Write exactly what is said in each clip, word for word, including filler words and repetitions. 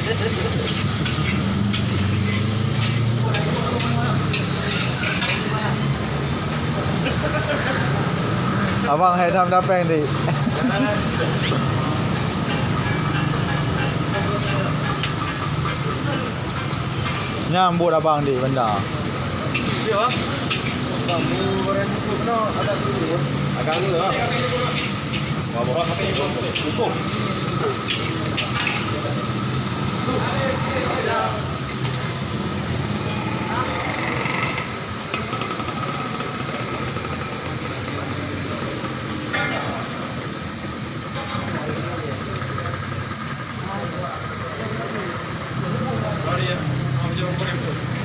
Abang hai tham dapéng, Dik. Nyan buet abang, Dik, benda. Iya, Bang. Bang, bu goreng cukup no, agak dulu. Agak dulu, ha. Wah, bohong pakai cukup. Cukup.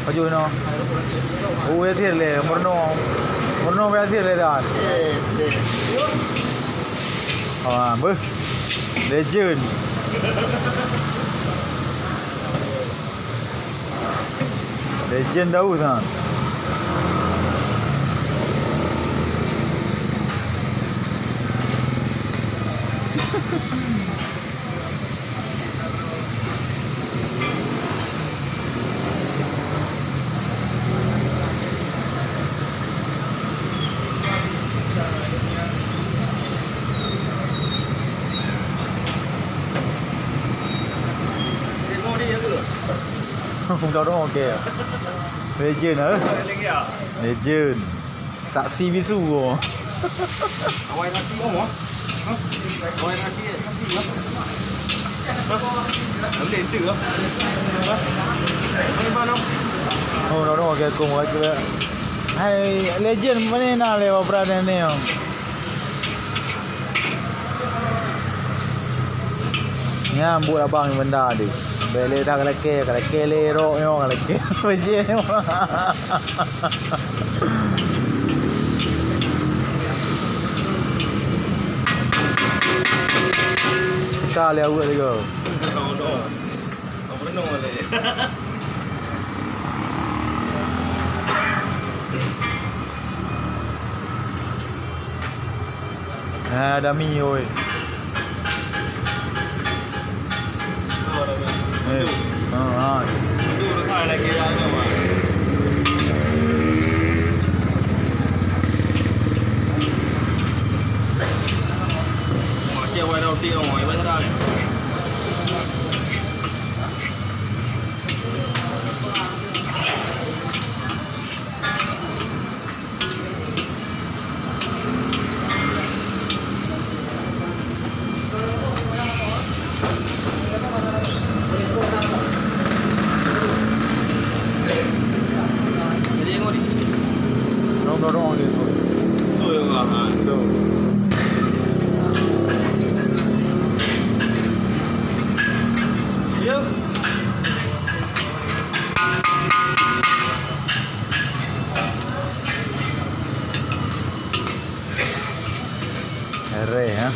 Pajoh inoe. Oh, ya, tier lé, meurunoe. Meurunoe ya, tier lé, Dan. Ah, beuh. Legend. Legend daun sangat. Udah dong, okey. Legend, eh? Legend. Saksi bisu. Awai nasi, oh, ah. Hah? Awai nasi, eh, nasi, ah. Hah? Boleh tu, ah. Hah? Mana, mana? Oh, no, no, okey, aku mau ke. Hai, legend mana na lewat peranan ni, oh. Nyan buet abang nyang benda deh. Bèk lé that kalakèe, kalakèe lé rok nyoe, kalakèe bajèe nyoe. Ka lé aweuek lé go. Ha, dami, oi. Eh, ha, ha. Rong, rong, rong, gitu. Betul. Ya. Ere, ha?